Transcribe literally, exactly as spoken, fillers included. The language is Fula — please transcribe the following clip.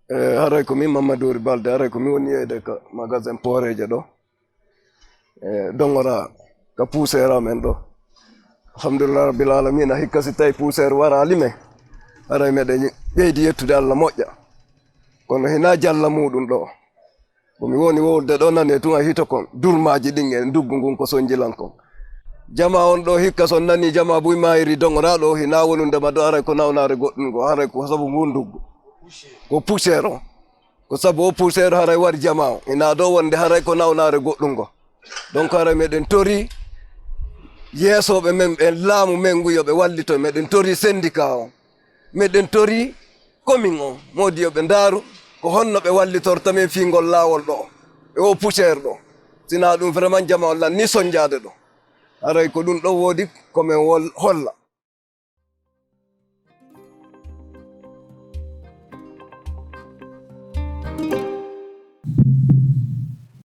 E, haray ko min Mammadoori Balde, haray ko mi woni yeyde ka magasin pooreeje ɗo. E, dongora ka puuseera men ɗo. Alhamdulillah Rabbil Alamina, hikka si tawi puuseer waraali men, haray meɗen ɓeydi yettude Allah moƴƴa. Kono hinaa jalla muuɗum ɗo. Ko mi woni wowlude ɗo, nane tun a hito kon, durmaaji ɗin e nduggu ngun ko sonjilan kon. Jama on ɗo hikka son nani jama buy maayiri dongora ɗo, hinaa wonunde ma ɗo, haray ko nawnaare goɗɗun ngo, haray ko sabu ngun nduggu. Ko poussière o. Ko sabu o poussière haray wari jama o. Hinaa ɗo wonde haray ko nawnaare goɗɗun ngo. Donc haray meɗen tori yeesooɓe men ɓen laamu men ngu yo ɓe wallito, meɗen tori syndicat o. Meɗen tori komin o, moodi yo ɓe ndaaru ko honno ɓe wallitorta men fii ngol laawol ɗo, e o poussière ɗo. Sinaa ɗum vraiment jama on lan ni sonjaade ɗo. Haray ko ɗum ɗo woodi ko men wol-, holla.